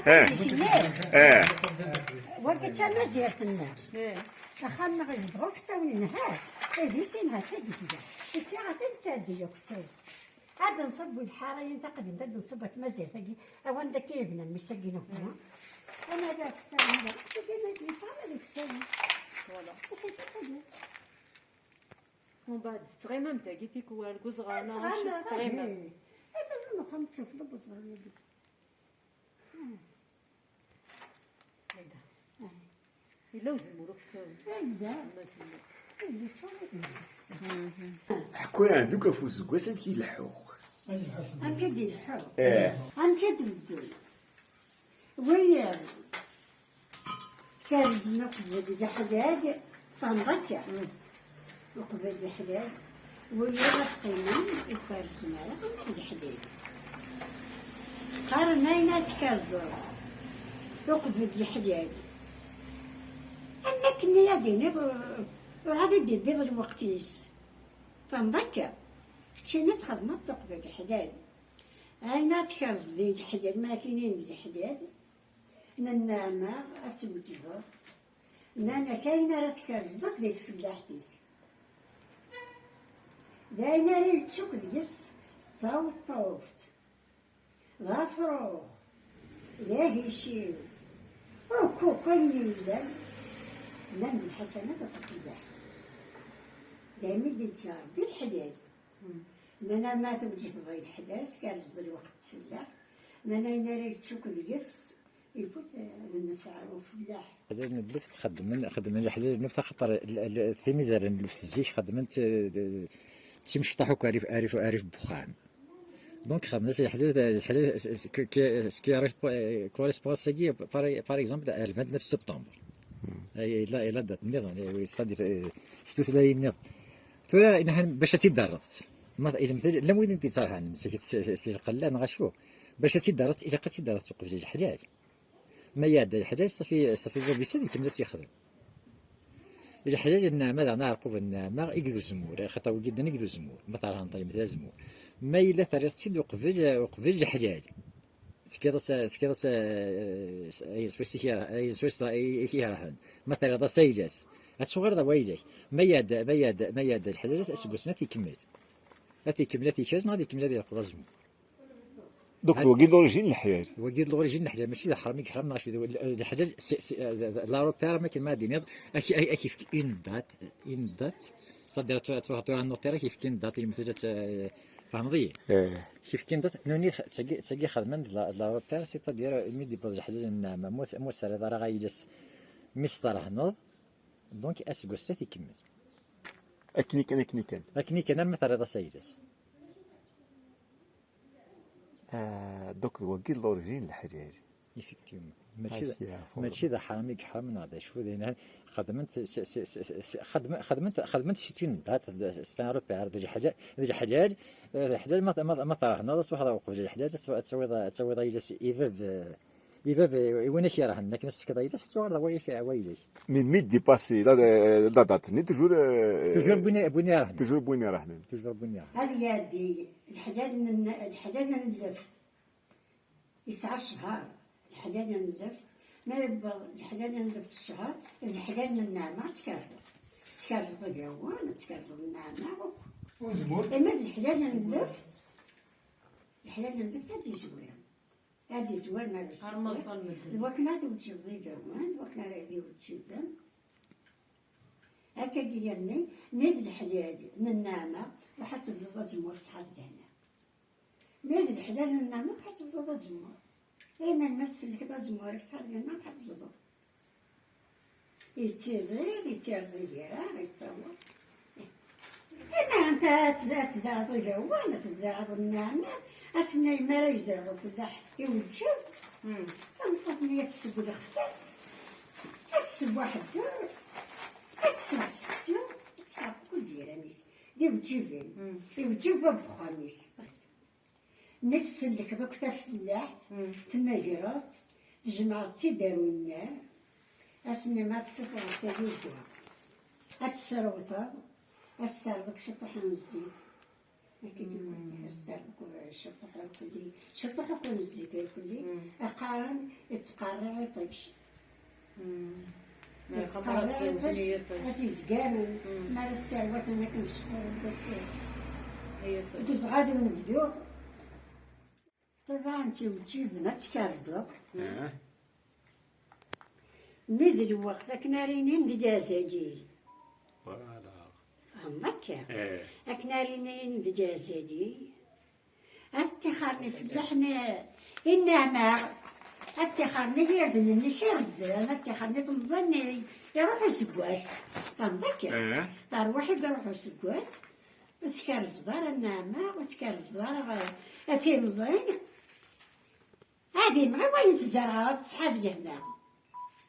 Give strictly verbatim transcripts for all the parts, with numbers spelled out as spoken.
Eh. Eh. Wagi d tamazirt-nneɣ. Axxam-nneɣ izedɣ uksawen, ha, idis-in ha tagegda. Ssiɣ atan ttɛeddi uksawen. Ad nṣubb i lḥara-yin taqdimt, ad nṣubb at tmazirt-agi, awan d akka yebna mmi-s-agi n uhwa. Ama d aksawen da, tagi ma d-yeffeɣ ad uksawen. Voilà. Asa d tagi. Mbeɛd tettɣimam dagi tikwal deg uzɣar neɣ acu tettɣimam? Atan am uxxam d tafla n uzɣar-agi. Yella uzemmur uksawen. Yella. Ama zemmur. Yella yeččur uzemmur uksawen. Ḥku-aɣ-d akk ɣef useggas amek i leḥḥuɣ. Amek i d-ileḥḥu? Eh. Amek i d-beddu? Wiyaḍ kerzen uqbel d leḥdad, fehmeḍ akka? Uqbel d leḥdad, wiyaḍ ad qqimen ur kerzen ara, ama d leḥdad. Qqaren ayen ad tkerzeḍ uqbel d leḥdad. Am akken ad iniɣ, ur, ur ɛad i d-ibbiḍ lweqt-is. Fehmeḍ akka? Keččini txedmeḍ-tt uqbel d leḥdad. Ayen ad tkerzeḍ di leḥdad, ma akken d leḥdad, n nneɛma ad tewǧbeḍ. Nnan-ak ayen ara tkerzeḍ akk di tfellaḥt-ik. D ayen ara yečč akk deg-s d taweṭṭuft, d afrux, d ahiciw, akk, akk ayen yellan, nnan d lḥasanat akked tfellaḥt. Daymi d-yeǧǧa Rebbi leḥlal. Nnan-am ma tewǧbeḍ i leḥlal, tkerzeḍ lweqt tfellaḥ. Nnan ayen ara yečč akk deg-s, ifut, eh, d nnfeɛ ufellaḥ. Ḥader n lleft xeddmen, xeddmen leḥjaj n lleft, axaṭer l-, l-, timizar n lleft zik xeddment, eh, d-, d-, d timecṭaḥ akk arif, arif, arif n wexxam. Donc xeddmen-as leḥjaj, leḥjaj, s-, s-, que, que, ce qui arrive, eh, correspond à ce qui, par, par exemple, à le vingt-neuf septembre. Eh, la, la date nniḍen, eh, c'est-à-dire, eh, s tutlayin nniḍen. Tura, inahan, bac ad tt-id-terreḍ. Ma, ilmetel, llan wid i d-itterhan, s, s, s, s lqella neɣ acu. Bac ad tt-id-terreḍ, ilaq ad tt-id-terreḍ uqbel leḥlal. Ma iɛedda leḥlal, ṣafi, ṣafi bab-is ad ikemmel ad tt-yexdem. Leḥlal n nneɛma, daɣen aɛerqub n nneɛma, i d uzemmur, axaṭer wigi ddan i d uzemmur. Ma terhneḍ, ilmetel azemmur. Ma yella terriḍ-tt-id uqbel, uqbel leḥlal. Tefkiḍ-as, tefkiḍ-as, eh, ayen swayes i k-yerh-, ayen swayes i k-yerhen. Ma terriḍ-as ayla-s, ad tuɣaleḍ a wayla-k. Ma iɛedda, ma iɛedda, ma iɛedda leḥlalat, aseggas-nni ad t-ikemmel. Ad t-ikemmel, ad t-ikaz, neɣ ad ikemmel ad ileqḍ azemmur. Donc, wagi d l'origine n leḥlal. Wagi d l'origine n leḥlal, mačči d aḥram i yeḥram, neɣ acu, d leḥlal, c'est, c'est, euh, l'Europe, ma akken ma ad d-tiniḍ, ak-, ak-, ak-yefk une date, une date, c'est-à-dire, ad tru-, ad truḥeḍ tura notaire, ak-yefk une date, ilmetel ad t-, euh, tfehmeḍ-iyi? Eh. Kif kan dat, nuni, tagi, tagi xedmen d la, d la repère, c'est-à-dire, mi d-yewweḍ leḥjaj n nneɛma, mu, mu terriḍ ara ayla-s, mi s-terhneḍ, donc, aseggas-a t-ikemmel. Akken i kan, akken i kan. Akken i kan, arma terriḍ-as ayla-s. Ah, donc, d wagi d l'origine n leḥlal. Effectivement. Mačči d, mačči d aḥram i yeḥramen neɣ d acu, d ayen xedment, s, s, s, s, xedm-, xedment, xedment c'est une date, c'est un repère, d leḥlal, d leḥlal, eh, d leḥlal ma, ma, ma terhneḍ, ad truḥeḍ uqbel leḥlal, ad tawiḍ, ad tawiḍ ayla-s i bab, eh, i bab, eh, i win i k-yerhnen, akken ad s-tefkeḍ ayla-s, ad tuɣaleḍ a wayla-k, a wayla-k. Mais mi dépasse la, la date, ni toujours, euh, toujours win i, win i yerhnen. Toujours win i yerhnen. Toujours win i yerhnen. Ad iɛeddi leḥlal n, leḥlal n lleft. Yesɛa ccher, leḥlal n lleft. Ma yewweḍ leḥlal n lleft ccher, d leḥlal n nneɛma ad tkerzeḍ. Ad tkerzeḍ agawan, ad tkerzeḍ nneɛma akk. Uzemmur. Ama d leḥlal n lleft, leḥlal n lleft ad izwir. Ad izwir ma d Rmaẓan medden. D wakken ad iweǧǧibeḍ igawan, d wakken ara d-iweǧǧiben. Akka i yerni, ma d leḥlal n nneɛma, ruḥ ad tebduḍ azemmur ṣṣeḥ lǧenna. Ma d leḥlal n nneɛma, ad tebduḍ azemmur. Iman ma tsellkeḍ azemmur-ik ṣṣeḥ lǧenna, ad tebduḍ. Yettiẓid, yettirẓi gira, yettaweḍ. Ima anta ad tz-, ad tzerɛeḍ igawan, ad tzerɛeḍ nneɛma, ass-nni mi ara yezreɛ ufellaḥ iweǧǧew, tameṭṭut-nni ad tesseww lexfat, ad tesseww aḥeddur, ad tesseww seksu, ad tesɛerq akk lǧiran-is. D iweǧǧiben. Iweǧǧib bab uxxam-is. Mi tsellkeḍ akk tafellaḥt, tmagreḍ-tt, tjemɛeḍ-tt-id ar unnar, ass-nni ma ad tessufɣeḍ tagugga, ad tesrewteḍ, ad s-terreḍ akk ciṭuḥ n zzit. Akken i s-terreḍ ciṭuḥ irkelli, ciṭuḥ akk n zzit irkelli, qqaren yettqerriɛ iṭij. Yettqerriɛ iṭij, ad t-izgaren, mi ara sserwaten akken squr deg uzɣal n unebdu. Ṭibɛa n tiwǧibin ad tkerzeḍ. Mi d lweqt akken ara inin deg azal-i. Voilà. Am akka. Akken ara inin deg azal-i. Ad ttixaren ifellaḥen inna-aɣ, ad ttixaren irden-nni irzen, ad ttixaren temẓi-nni, iruḥ useggas. Tfehmeḍ akka? Terwiḥ-id iruḥ useggas, ur tkerzeḍ ara nneɛma, ur tkerzeḍ ara, eh, a timẓin. Ad imɣi wayen tzerɛeḍ, ad tṣeḥḥa d lehna.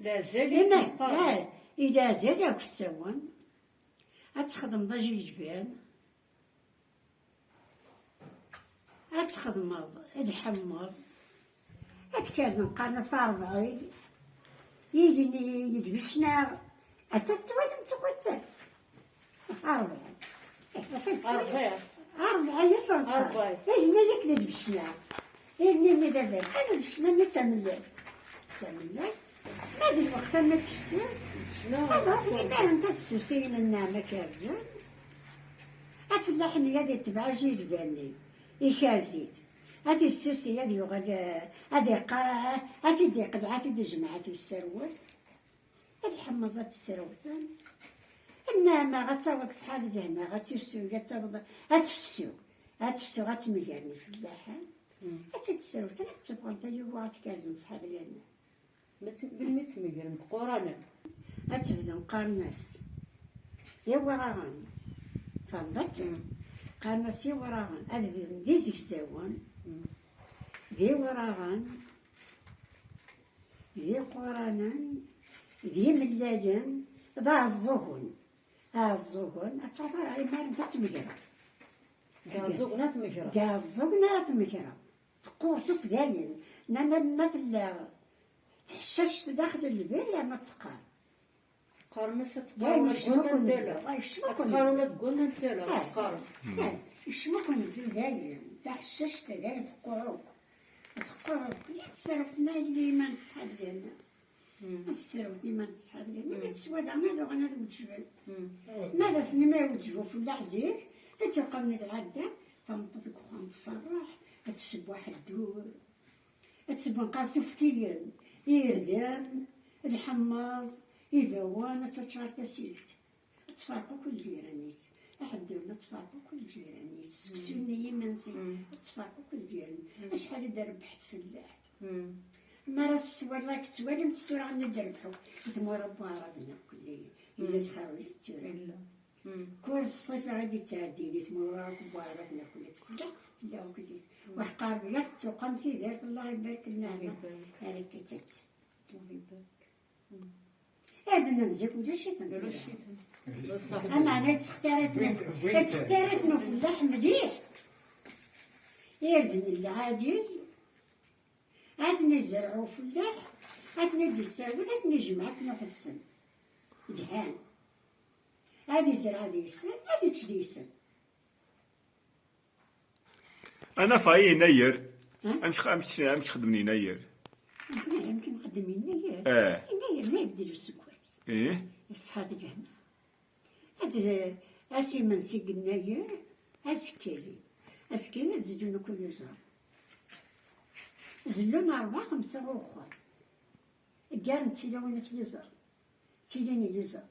Leɛzal i tmeqqar. Eh, i leɛzal akk ssawun. Ad txedmeḍ ajejban. Ad txedmeḍ, ad tḥemmeḍ. Ad kerzen qqaren-as arebɛi. Yizi-nni yedbecnaɣ. Ad tettwalim taqattalt. Arebɛi. Arebɛi. Arebɛi, yes, arebɛi. Arebɛi. Ihi, yak d lbecna. Ihi, mi d azal, ad lbecna, mi d tamellalt. D tamellalt. Ma d lweqt, ama d tefsut. Ad ruḥen imaren tassusiyin n nneɛma kerzen. Afellaḥ-nni ad itbeɛ ajilba-nni. Ikerz-it. Ad t-issusi, ad yuɣal, eh, ad iqqar, eh, ad t-id-iqleɛ, ad t-id-ijmeɛ, ad t-isserwel. Ad tḥemmeẓ ad tesserwten. Nneɛma ad taweḍ ṣṣeḥḥa d lehna, ad tusu, ad taweḍ, ad tefsu. Ad tefsu, ad tmegren ifellaḥen. Ad tt-id-sserwten, ad tt-ssufɣen tayuga, ad t-kerzen ṣṣeḥḥa d lehna. Ma tt-, melmi tt-megren? Deg iquranen. Ad tt-bdun qqaren-as Iwraɣen. Tfehmeḍ akken? Qqaren-as Iwraɣen. Ad bdun d izegzawen, d Iwraɣen, d iquranen, d imellalen, d aɛeẓẓugen. Aɛeẓẓugen, ad tɛeḍ ara imaren ad tmegreḍ. D aɛeẓẓugen ara tmegreḍ. D aɛeẓẓugen ara tmegreḍ. Teqqur akk dayen. Nnan ma tella tḥeccact daxel n lbir, yerna teqqar. Qqaren-as ad teqqar ula deg waman n tala. Ad teqqar ula deg waman n tala, ad teqqar. Yecmuqen-d dayen, taḥeccact dayen teqqur akk. Teqqur akk. Yak tesserwet ma yella iman tesɛa lehna. Ad tesserwet iman tesɛa lehna. Ma teswa daɣen ad uɣen ad weǧben. Ma d asen ma iweǧb ufellaḥ zik, ad tuqam n lɛadda, tameṭṭut deg uxxam tferreḥ, ad tesseww aḥeddur. Ad tesbunqas uftiyen, irden, lḥemmeẓ, ibawen, ad teččar tasilt. Ad tferq akk lǧiran-is. Aḥeddur ad tferq akk lǧiran-is. Seksu-nni imensi, ad tferq akk lǧiran. Acḥal i d-rebḥet fellaḥt. Mi ara s-twaliḍ, ad k-ttwalimt tura ad d-rebḥeɣ i tmura n Waɛraben akk, yella tferrujt tura. Kul ṣṣifa i d-ittɛeddin i tmura n Waɛraben akk, tella, tella akk zik. Waḥed qerreb, la tettuqam tidert, Allah ibarek lneɛma. Ara k-tett. Irden n zik ulac-iten tura. Ameɛna yettextari-ten, yettextari-ten ufellaḥ mliḥ. Irden n lɛali, ad ten-izerreɛ ufellaḥ, ad ten-id-issawen, ad ten-ijmeɛ akken uḥessen. Dhan. Ad izreɛ deg-sen, ad ičč deg-sen. Anafay yennayer. Amek, amek, amek xedmen yennayer? Amek nxeddem yennayer? Eh. Yennayer ma yebdel useggas. Eh. Ṣṣeḥḥa d lehna. Ad, as imensi deg yennayer, azekka-yi. Azekka-yi ad zellun akk yiẓar. Zellun rebɛa, xemsa uxxam. Ggaren tilawin at yiẓar. Tilin yiẓar.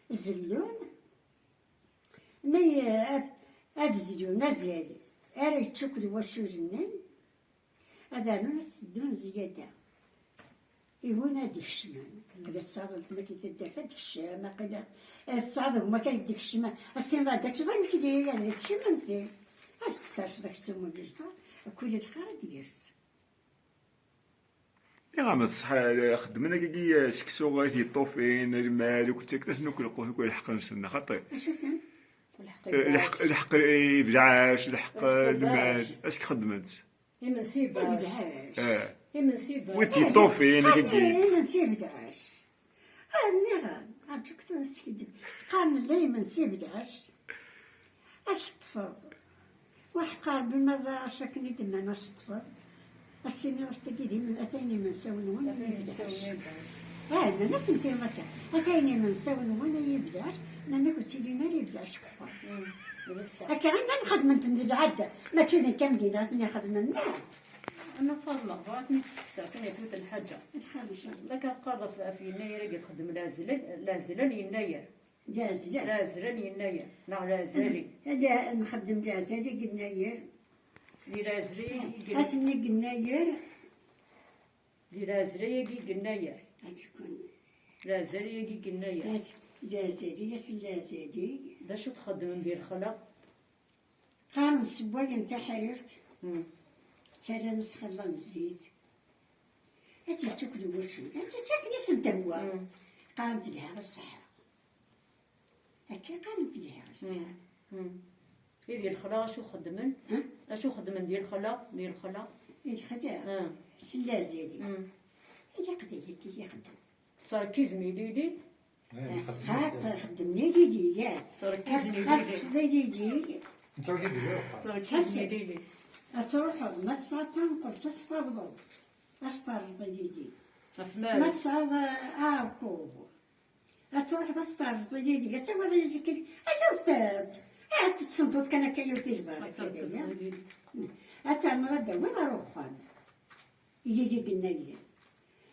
Zellun, mi ad, ad zlun azal ara yečč akk d wasul-nni, ad rnun ad s-ddun zzyada. I win ad d-ikecmen, aql-i ad tesɛiḍ weltma-k di taddart ad d-tekcem, aql-i ad tesɛiḍ gma-k ad d-ikcem, ass-nni ad d-teččeḍ imekli, ad yečč imensi, ad s-tesserseḍ aksum n yiẓar, akked lxir ad d-yers. Iɣa ma tṣeḥ, xeddmen akkagi seksu i t-yeṭṭufin, lmal, akked takken-asen akk lqut, akk lḥeqq-nsen, xaṭi. Acu-ten? Lḥeqq, lḥeqq ibedɛac, lḥeqq lmal, acu k-xeddmen-t? Imensi ibedɛac. Eh. Imensi ibedɛac. Wi t-yeṭṭufin, akkagi. Imensi ibedɛac. Ah, nniɣ-am, rǧu-k tura skiddeb. Qqaren la imensi ibedɛac. Ad teṭṭfeḍ. Aḥeqq Ṛebbi, ma ẓriɣ acu akken i d-nnan ad s-teṭṭfeḍ, ad s-tiniḍ ass-agi d imen-, atan imensawen-nwen ay ibdac. Ah, nnan-asen kan akka, atan imensawen-nwen ay ibdac, nnan-ak ur ttilin ara ibdac meqqar. Akka i llan xedmen-ten di lɛadda, mačči d nekk am din ara ten-ixedmen, neɣ? Ama Faḍma, bɣiɣ ad ten-id-steqsiɣ kan ɣef yiwet n lḥaǧa. Ixer, ixer. Ma kan teqqareḍ ɣef, ɣef yennayer-agi txeddem Leɛzlan, Leɛzlan yennayer. Leɛzlan. Leɛzlan yennayer, neɣ Leɛzali? Ad nxeddem Leɛzali deg yennayer. Di Leɛzli i yennayer. Ass-nni deg yennayer. Di Leɛzli-agi deg yennayer. Leɛzali-agi deg yennayer. Leɛzali, ass n Leɛzali. D acu txeddmem di lexla? Qqaren ssewwayen taḥrirt, ttarran asxella n zzit, ad tt-yettuklen waccu, ad tt-akken i sen-tehwa. Qqaren telha i ṣṣeḥḥa. Akka i qqaren telha i ṣṣeḥḥa. I di lexla acu xeddmen? Acu xeddmen di lexla? Di lexla? Di lexla? S Leɛzali. Ilaq d ayagi i ixeddem. Tettṛekkizem ilili? Xaṭer xeddmen ilili, ya. Tettṛekkizem ilili. Ad teṭṭfeḍ ilili. Nettṛekkizem ilili. Ad truḥeḍ, ma tesɛiḍ tanqelt, ad s-tawḍeḍ. Ad s-terreḍ ilili. Ɣef ma tesɛiḍ aɛerqub, ad truḥeḍ ad s-terreḍ ilili, ad tawiḍ ilili kan, ad tewteḍ. Ad tettenṭeḍ kan akka yiwet i lbaraka. Ad terreḍ ilili. Ad ternuḍ ad d-tawiḍ ar uxxam. Ilili deg yennayer.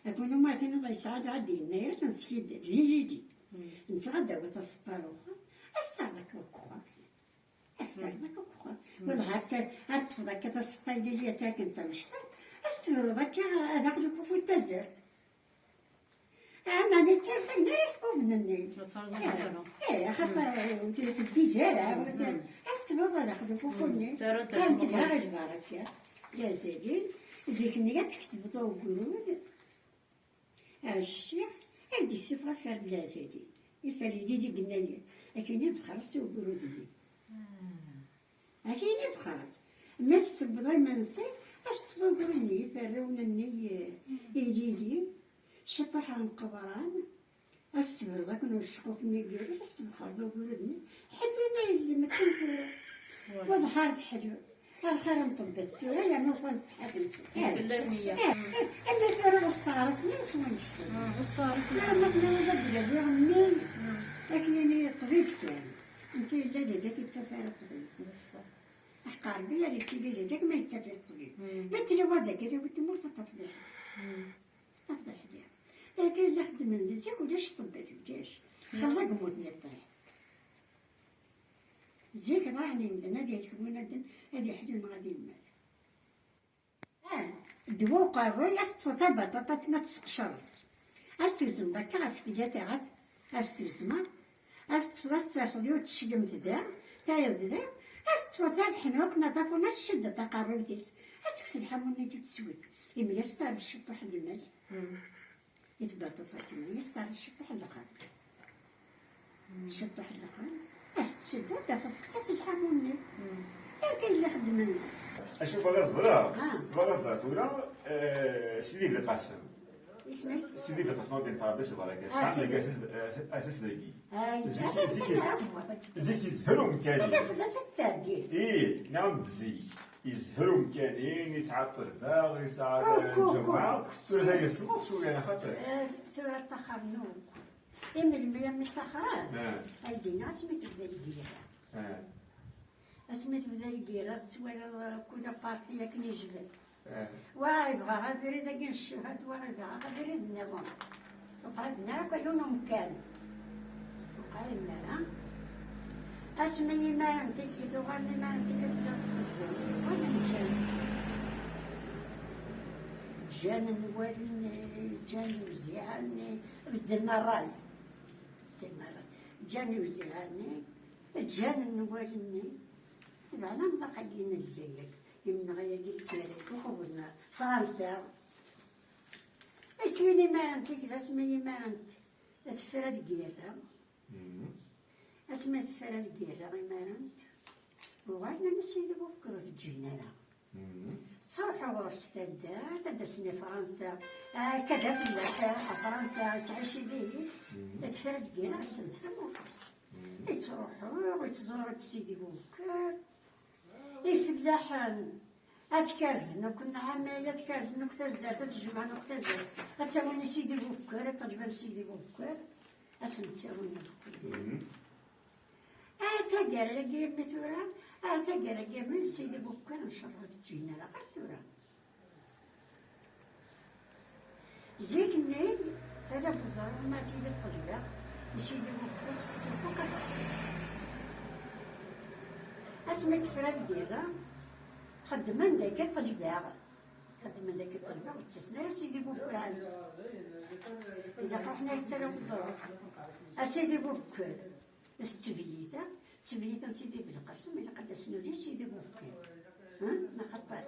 Akun uma tiniḍ yesɛa lɛad yennayer, ad ten-teskiddeb d ilili. Netta ad d-tawiḍ taseṭṭa ar uxxam, ad s-terreḍ akka deg uxxam. Ad s-terreḍ akka deg uxxam. Wala ad t-, ad teṭṭfeḍ akka taseṭṭa ilili akka akken d tamecṭaḥt, ad s-tebruḍ akka ad aɣluf ufu n tazart. Ama nettarra-ten ara iḥbuben-nni. Ur ttruẓuɣ ara. Eh, axaṭer ur teddi ara. Ad s-tebruḍ ad aɣluf ufu-nni. Ttarra-t. Ttarra-t deg lbaraka. D azalin, zik-nni ad tketbeḍ ugrud. Ɛecciɣ, ad d-issufeɣ afar n leɛzali. Ifar ilili deg yennayer. Akken i bxaṛ s ugrud-nni. Akken i bxaṛ. Ma tessewweḍ imensi, ad s-teṭṭfeḍ ugrud-nni, iferrawen-nni, eh, ilili, ciṭuḥ n qeḍran, ad s-tebreḍ akken uceqquf-nni n yirid, ad s-tebxreḍ ugrud-nni. Ḥellun a yelli, mačči n tura. Waḍeḥ ar d ḥellun. Ar xir n ṭebbet tura, yerna ukan ṣṣeḥḥa-ten. Tella nniya. Eh, eh, ama tura ur s-teɛrif ara s wannect-en. Ur s-teɛrif ara. Tura ma tennam ad d-yawi mmi, ad k-yini ṭṭbib kan. Netta yella d adak yettaf ara ṭṭbib. Aḥeqq Ṛebbi ara yettili d adak ma yettaf ṭṭbib. Ma tella wadek ara iwet tmurt ad tafḍiḥ. Tafḍiḥ diɣ. Lakin la xeddmen di zik ulac ṭṭebbat deg yic. Xalla deg umut-nni ṭṭiḥ. Zik ḍaɛen imdanen ad yerkeb unadem ad iḥlu neɣ ad immet. Ah, ddwa uqerruy, ad s-teṭṭfeḍ tabaṭaṭat ma tesqecreḍ. Ad s-tegzmeḍ akka ɣef tga taɣat, ad s-tegzmeḍ, ad s-teṭṭfeḍ, ad s-terseḍ yiwet teclemt da, tayeḍ da, ad s-teṭṭfeḍ tabeḥnuqt neɣ tafunast, tceddeḍ taqerruyt-is, ad tekkes lḥamu-nni d teswit. Imi ad s-terreḍ ciṭuḥ n lmelḥ. I tbaṭaṭat-nni, ad s-terreḍ ciṭuḥ n lqanun. Ciṭuḥ n lqanun. Ad s-tceddeḍ, tafeḍ tekkes-as lḥamu-nni. Akka yella xeddmen zik. Acu bɣiɣ ẓreɣ? Ah. Bɣiɣ ẓreɣ tura, eh, Sidi Belqasem. Isem-is? Sidi Belqasem, Ṛebbi yenfeɛ Ṛebbi s lbaraka. Ah, sɛan Sidi. Deg asas, eh, asas dagi. Ay, zik, zik, zik, zik yezher umkan-nni. Ad fell-as ad tɛeddi. Ih, nniɣ-am-d zik. Yezher umkan-in, yesɛa ṭṭelba, yesɛa lǧemɛa, tura yesmeḍ cwiya neɣ xaṭi? Eh, tura ṭṭaxren akk. I melmi armi ṭṭaxren? Ah. Ay d-iniɣ asmi tebda lgirra. Ah. Asmi tebda lgirra, tettwaliḍ, eh, kul aparti akken yejbed. Eh. Wa yebɣa abrid-agi n cchad, wa yebɣa abrid nniḍen. Uqɛiden akk ay yiwen umkan. Uqɛiden ara. Asmi imaren tikli tuɣal, imaren tikli tella tqeddem. Wala neččan. Ǧǧan nnwal-nni, ǧǧan lewziɛa-nni, beddlen ṛṛay. Beddlen ṛṛay. Ǧǧan lewziɛa-nni, ǧǧan nnwal-nni. Tebɛen amḍiq-agi n Lezzayer. Imneɣ ayagi deg Lezzayer, uqbel n Fransa. Syin imarent, deg asmi imarent, tefra lgirra. Mhm. Asmi tefra lgirra imarent, uɣalen am Sidi Bubekṛ ur t-ǧǧin ara. Mhm. Ttruḥu ɣur-s taddart, ad d-asen i Fransa, akka d afellaḥ, a Fransa, ttɛici dihin. Mhm. Tefra lgirra, ssent tamurt-is. Mhm. Ittruḥu, ittẓur-d Sidi Bubekṛ. Ifellaḥen ad kerzen akk nnɛama-ya, ad kerzen akk tazzart, ad jemɛen akk tazzart, ad tawin i Sidi Bukkur, ad ṭelben Sidi Bukkur, ad sen-ttawin akk. Mhm. Ah, taggara-agi mi tura, ah, taggara-agi mi Sidi Bukkur, ncallah ur teǧǧin ara ɣer tura. Zik-nni, tala n uẓru ma tili ṭṭelba, i Sidi Bukkur s ttukuka. Asmi tefra lgirra, xeddmen dagi ṭṭelba. Xeddmen dagi ṭṭelba, ur ttasen ara Sidi Bukkur. Ilaq ruḥen ar tala n uẓru. A Sidi Bukkur. S ttebyita, ttebyita n Sidi Belqasem, ilaq ad d-asen ula Sidi Bukkur. Ha? Neɣ xaṭer?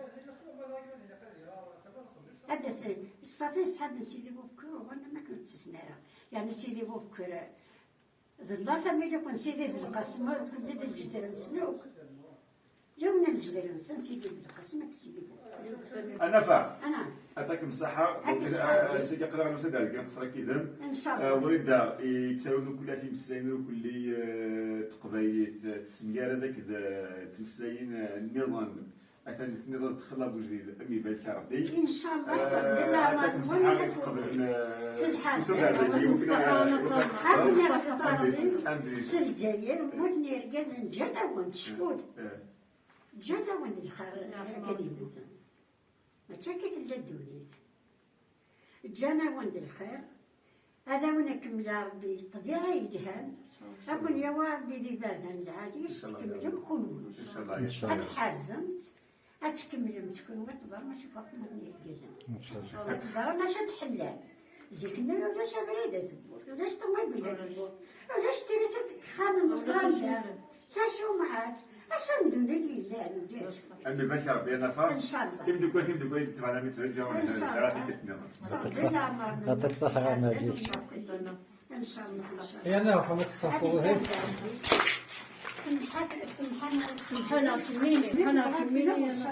Ad d-asen, ṣṣafi ṣṣḥab n Sidi Bukkur, uɣalen am akken ur ttasen ara. Yeɛni Sidi Bukkur, d la famille akk n Sidi Belqasem, ur kulli d lǧedra-nsen akk. Yiwen n lǧedra-nsen, Sidi Belqasem akked Sidi Bukkur. Anafa. Ana. Aṭak msaḥa. Akken sidi aql-aɣ nusa-d ar lgan xeṣra kidem. Ncallah. Wrida yettaru nukel af imeslayen ukelli teqbaylit tessemgarad akked tmeslayin nniḍen. Atan tniḍ ad txella bujdid am ibarek Rebbi. Ncallah. Aṭak msaḥa i tqeblem. S lḥerb. Akken iɣef Rebbi s Lezzayer, mmuten yergazen, ǧǧan-awen-d cckud. Ǧǧan-awen-d lxir akka d immuten. Mačči akka tella ddunit. Ǧǧan-awen-d lxir. Ad awen-ikemmel Rebbi ṭṭbiɛa yelhan. Ad ken-yawi Rebbi d iberdan lɛali, ad tkemmlem kunwi. Ad tḥerzemt, ad tkemmlem kunwi, ad teẓrem acu iferqen yergazen. Ad teẓrem acu tḥellam. Zik-nni ulac abrid a tewwurt, ulac ṭumubil a tewwurt, ulac trisat deg yexxamen n lɣamda. D tacumɛat, acu n ddunit yellan, ulac. Ad nbarek Rebbi a Nafa. Ncallah. Imdukal, timdukal i d-tebɛen mi ttreǧǧawen. Ncallah. Ɣer tikkelt nniḍen. Ncallah. Ncallah. Yerna ruḥ ma testeɣfiḍ. Semḥat, semḥan. Semḥan ɣef kemmini, semḥan ɣef kemmini, a Nafa.